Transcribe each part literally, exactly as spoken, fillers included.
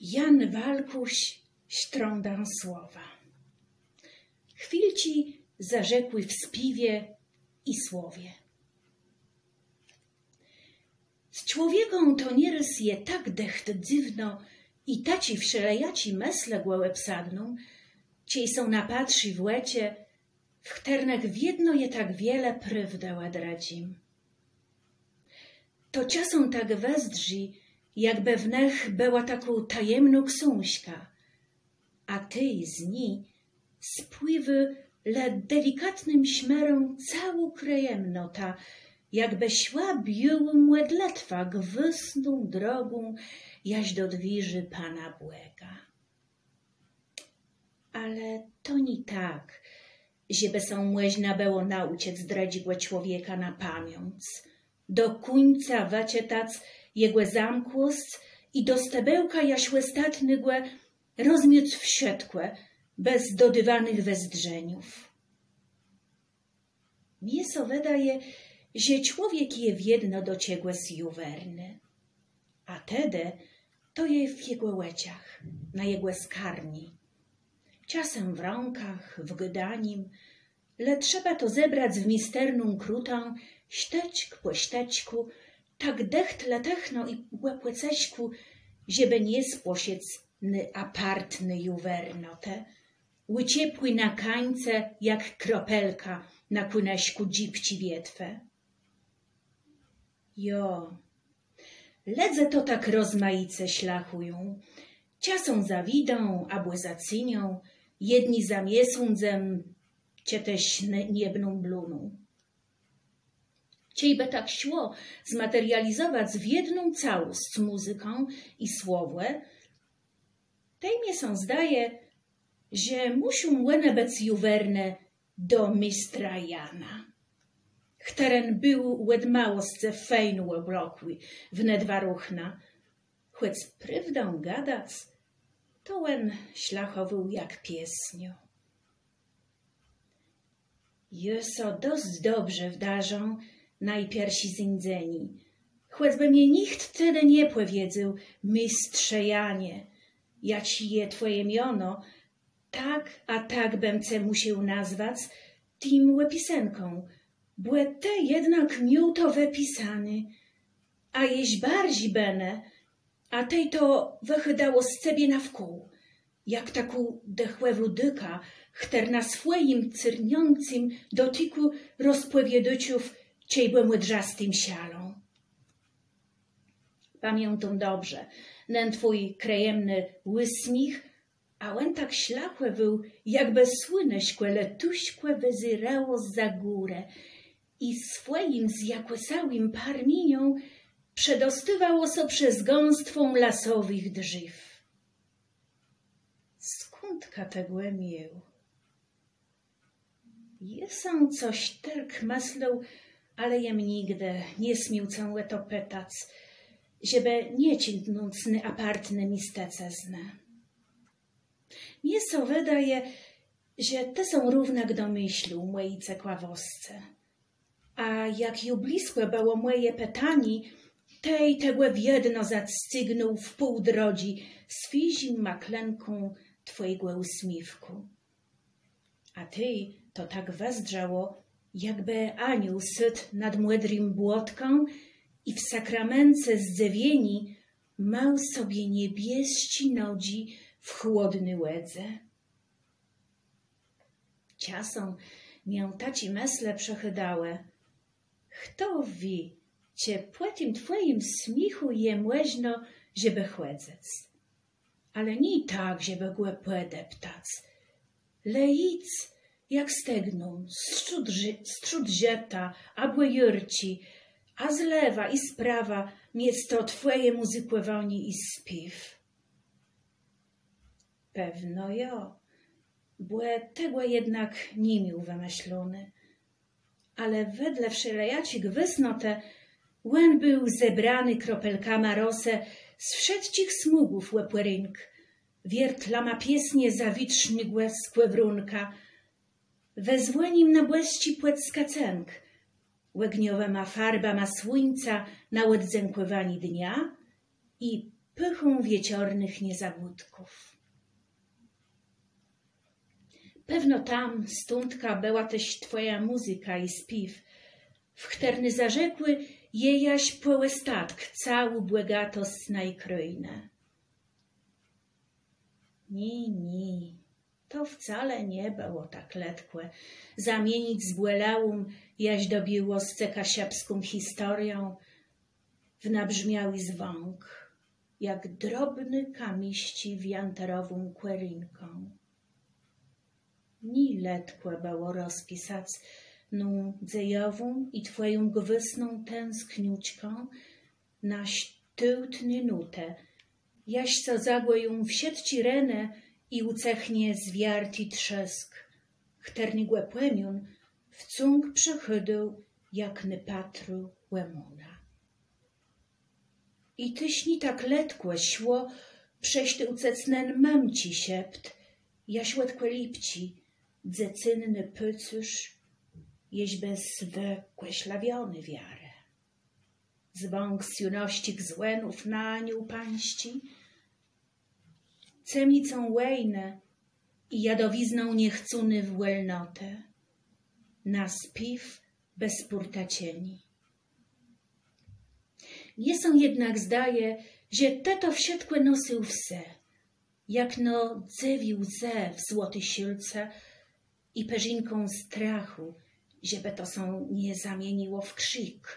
Jan Walkusz, Sztrądã słowa. Chwilczi zarzekłé w spiéwie i słowie. Z człowiekã to nierôz je tak dëcht dzywno i taczé wszelejaczé mëslë głowã òbsadną, czej sã napatrzi w òczë, w chtërnëch wiedno je tak wiele prôwdë ò drëdżim. To czasã tak wëzdrzi, jakbë w nëch bëła takô tajemnô ksążka, a tej z ni spłiwô le delikatnym szmerã całô krëjamnota, jakbë szła biôłą mòdlëtwą gwësną drogą jaż do dwiérzi Pana Bòga. Ale to nié tak, żebë sã mòżna bëło naùczëc drëdżégò człowieka na pamiãc, do kùńca wëczëtac jegò zamkłosc i do stebełka jaż òstatnégò rozmiec wszëtkò, bez dodôwónëch wëzdrzeniów. Mie sã wëdôwô, że człowiek je wiedno do czegòs juwerny. A tedë to je w jegò òczach, na jegò skarni. Czasã w rãkach, w gôdanim, le trzeba to zebrac w misterną krutã, sztëczk pò sztëczkù, tak dëcht letëchno i pò cëszkù, żebë nie spłoszëc ny apartny juwernotë, ùczepłi na kańce jak kropelka na kùnëszkù dżibczi wietwë. Jo, lëdze to tak rozmajice szlachùją. Czasã za widã abò za ceniã, jedny za miesądzã, czë téż niebną blóną. Czejbë tak szło zmaterializowac w jedną całosc mùzykã i słowò, tej mie sã zdaje, że mùszą òne bëc juwerné do méstra Jana, chtëren béł òd môłoscë fejn òblokłi wnet w ruchna, chòc prôwdã gadac, to òn szlachòwôł jak piesniô. Jô so dosc dobrze wdarzã najpierszé zéńdzenié, chòcbë mie nicht tedë nie pòwiedzôł: Méstrze Janie, jaczé je twòje miono, tak a tak bëm ce mùszôł nazwac tim òpisënkã, bò të jednak miôł to wëpisóné. A jesz barżi bënë, a tej to wëchôdało z cebie nawkół, jak takô dëchòwô dôka, chtërna swòjim cërniãcym dotikô rozpòwiôdôczów czejbë mòdrzastim szalã. Pamiãtóm dobrze nen twój krëjamny ùsmiéch, a òn tak szlachòwôł, jakbë słuneszkò letuszkò wëzérało zza górë i swòjim zjakòsałim parmieniã przedostôwało sã przez gãstwą lasowëch drzéw. Skądka të gò miôł? Jô sã cos terk mëslôł, ale jem nigdë nie smiôł cã ò to pëtac, żebë nie czidnąc ny apartny mistëcëznë. Mie sã wëdôwô, że të sã równak domëslił mòji cekawòscë. A jak ju blëskò bëło mòje pëtanié, tej të gò wiedno zacygnął w pół drodżi swiéżim maklënkã twòjégò ùsmiéwkù. A tej to tak wëzdrzało, jakbë aniół sôdł nad mòdrim błotkã i w sakramence zdzëwieniô miôł sobie niebiesczé nodżi w chłodny wòdze. Czasã miã taczé mëslë przechôdałë: Chto wié, czë pò tim twòjim smiéchù je mòżno, żebë chòdzëc. Ale nié tak, żebë gò pòdeptac, le jic jak stegną, strzód ż-, strzód żëta abò jôrczi, a z lewa i z prawa miec to twòje mùzykòwanié i spiéw. Pewno jo, bò të gò jednak ni miôł wëmëszloné. Ale wedle wszelejaczich gwësnot òn béł zebrany kropelkama rosë z wszëtczich smùgów ò pòrénk, wiertlama piesnie zawitrznégò skòwrónka, wezwònim na bòsczi pòdskacënk, ògniowima farbama słuńca na òddzãkòwanié dnia i pôchą wieczornëch niezabëdków. Pewno tam, stądka bëła téż twòja mùzyka i spiéw, w chtërny zarzekłi je jaż pò òstatk całą bògatosc naji krôjnë. Ni, ni, to wcale nie bëło tak letkò zamienic zbòlałą jaż do biôłoscë kaszëbską historiã w nabrzmiałi zwãk, jak drobny kamiszczi wiatrową kòrinkã. Ni letkò bëło rozpisac ną dzejową i twòją gwôsną tãskniączkã na sztôłtné nótë, jaż sã zagòją wszëtczé renë i ùcëchnie zwiarti trzôsk, chtërnégò pòmión wcąg przechôdôł jak na patrù òmóna. I téż nié tak letkò szło przeż te ùcëchnic nen mëmczi szept, jaż òd kòlibczi, dzecynny pôcérz, jesz bez wëkòszlawiony wiarë. Zwãk z junoczich zwònów na aniół pańsczi, cemnicą wòjnë i jadowizną niechcóny wòlnotë, na spiéw bez pùrtaczeniô. Mie sã jednak zdaje, że të to wszëtkò nosył w se, jakno dzëwi łzë w złoti szôlce i përzinkã strachù, żebë to sã nie zamieniło w krzik,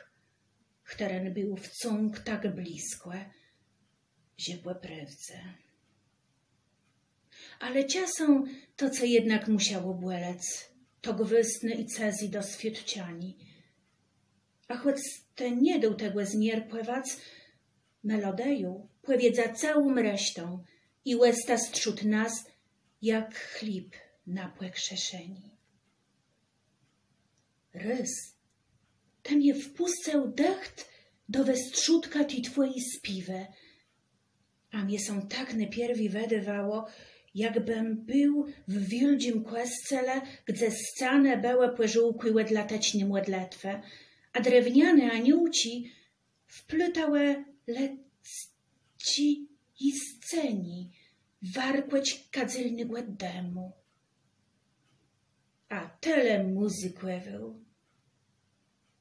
chtëren béł wcąg tak blëskò, że pò prôwdze. Ale czasã to, co jednak mùszało bòlec, to gwôsné i cëzé doswiôdczenié. A chòc të nie dôł tegò zmiarkòwac, melodiô pòwiedza całą resztã i òsta strzód nas, jak chléb na pòkrzeszenié. Rôz të mie wpùscył dëcht do westrzódka ti twòji spiéwë, a mie sã tak nôpierwi wëdôwało, jakbëm béł w wiôldżim kòscele, gdze scanë bëłë pòżółkłé òd lateczny mòdlëtwë, a drewniané aniółczi wplôtałë letczé scenié, warkòcz kadzëlnégò dimù. A të le mùzykòwôł.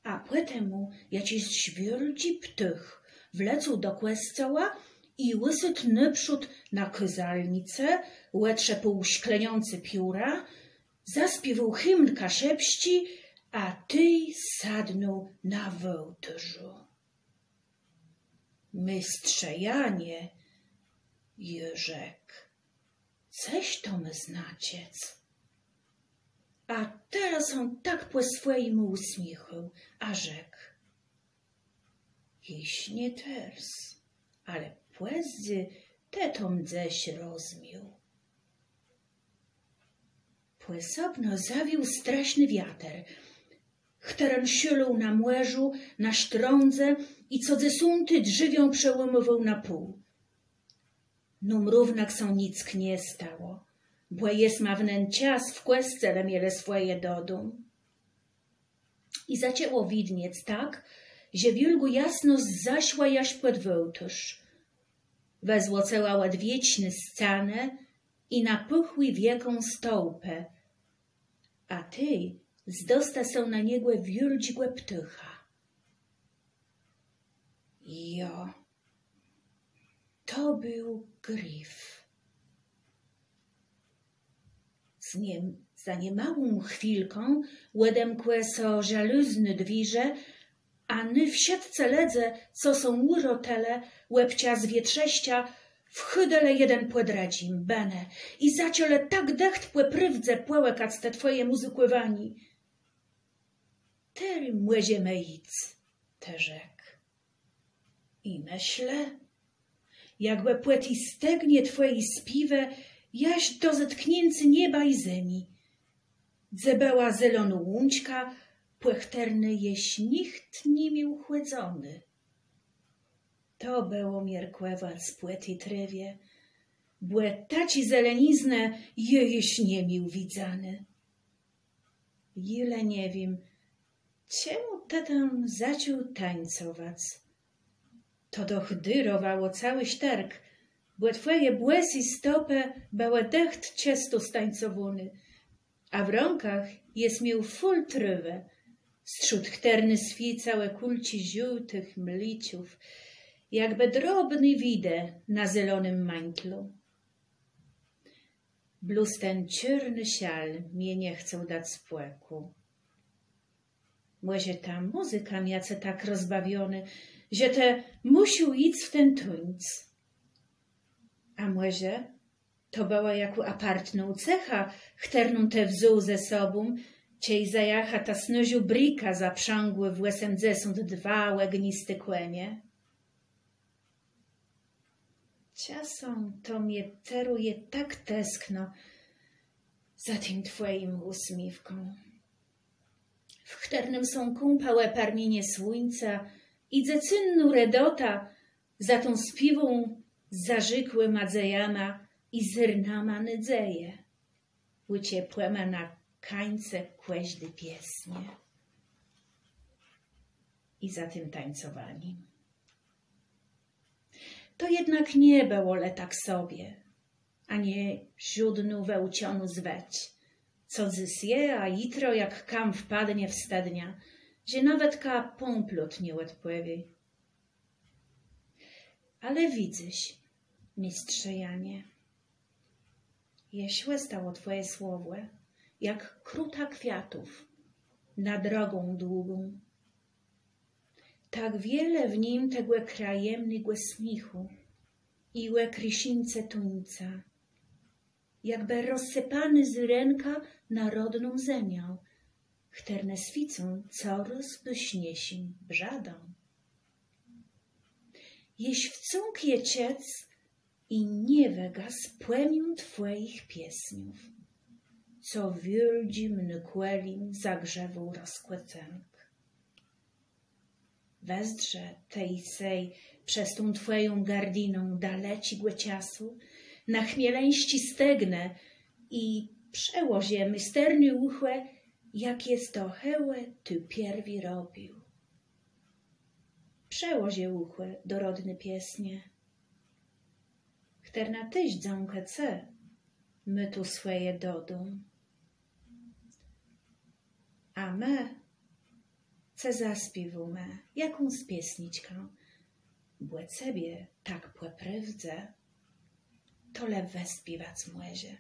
A pòtemù jaczis wiôldżi ptôch wlecôł do kòscoła i ùsôdł nôprzód na kôzalnicë, òtrzepôł szkleniącé pióra, zaspiéwôł himn kaszëbsczi, a tej sadnął na wôłtôrzu. Méstrze Janie, jô rzekł, cëż to mô znaczëc? A terô sã tak pò swòjémù ùsmiéchnął, a rzekł: Jesz nié terôz, ale pòzdzy të to mdzesz rozmiôł. Pòsobno zawiôł straszny wiater, chtëren szôlôł na mòrzu, na sztrądze i co dzesąti drzewiã przełómôł na pół. Nóm równak sã nick nie stało, bò jesma w nen czas w kòscele mielë swòje dodóm. I zaczãło widniec tak, że wiôlgô jasnosc zaszła jaż pòd wôłtôrz. Wëzłocëła òdwieczné scanë i napùchłé wiekã stołpë, a tej zdosta sã na niegò wiôldżégò ptôcha. Jo, to béł grif. Z nim, za niemałą chwilką òdemkłë sã żelôzné dwiérze, a ny wszëtcë lëdze, co sã ùrôtelë òbczas wietrzëszcza, wchôdelë jeden pò drëdżim bënë i zaczãlë tak dëcht pò prôwdze pòłikac te twòje mùzykòwanié. Terô mòżemë jic, të rzekł. I mëszlã, jakbë pò ti stegnie twòji spiéwë jaż do zetkniãcô nieba i zemi, dze bëła zelonô łączka, pò chtërny jesz nicht ni miôł chòdzony. To bëło miarkòwac pò ti trôwie, bò taczi zeleniznë jô jesz ni miôł widzóny. Jô le nie wiém, czemù të tam zaczął tańcowac. To doch dërowało całi sztërk, bò twòje bòsé stopë bëłë dëcht czësto stańcowóné, a w rãkach jes miôł fùl trôwë, strzód chtërny swiécałë kùlczi żôłtëch mléczów, jakbë drobné widë na zelonym mańtlu. Blós ten czôrny szal mie nie chcôł dac spòkù. Mòże ta mùzyka mia ce tak rozbawioné, że të mùszôł jic w ten tuńc. A mòże to bëła jakô apartnô cecha, chtërną të wzął ze sobą, czej zajacha ta snôżô brika zaprzãgłô w òsemdzesąt dwa ògnisté kònie. Czasã to mie terô je tak teskno za tim twòjim ùsmiéwkã, w chtërnym sã kąpałë parmienie słuńca i dzecynnô redota za tą spiéwą zarzekłima dzejama i zôrnama nôdzeje, ùcepłima na kańce kòżdi piesnie i za tim tańcowanim. To jednak nie bëło le tak sobie, ani żódnô wëùczonô zwëcz, co dzys je, a jutro jak kam wpadnie w stëdniã, że nawetka pãplot nie òdpòwié. Ale widzysz, méstrze Janie, jesz òstało twòje słowò, jak króta kwiatów na drogã długą. Tak wiele w nim tegò krëjamnégò smiéchù i òkrëszińce tuńca, jakbë rozsëpóné zôrenka na rodną zemiã, chtërne swiécą corôz pëszniészim brzadã. Jesz wcyg je czëc i nie wëgasł płomiéń twòjich piesniów, co wiôldżim nôkòlim zagrzéwôł rozkòcënk. Wezdrzë tej-sej przez tã twòją gardinã daleczégò czasu na chmieleńsczé stegnë i przëłożë mésterné ùchò, jak jes to hewò të pierwi robił. Przëłożë ùchò do rodny piesnie, chtërna téż dzãka ce mô tu swòje dodóm. A më ce zaspiéwómë jakąs piesniczkã, bò cebie tak pò prôwdze to le wëspiéwac mòże.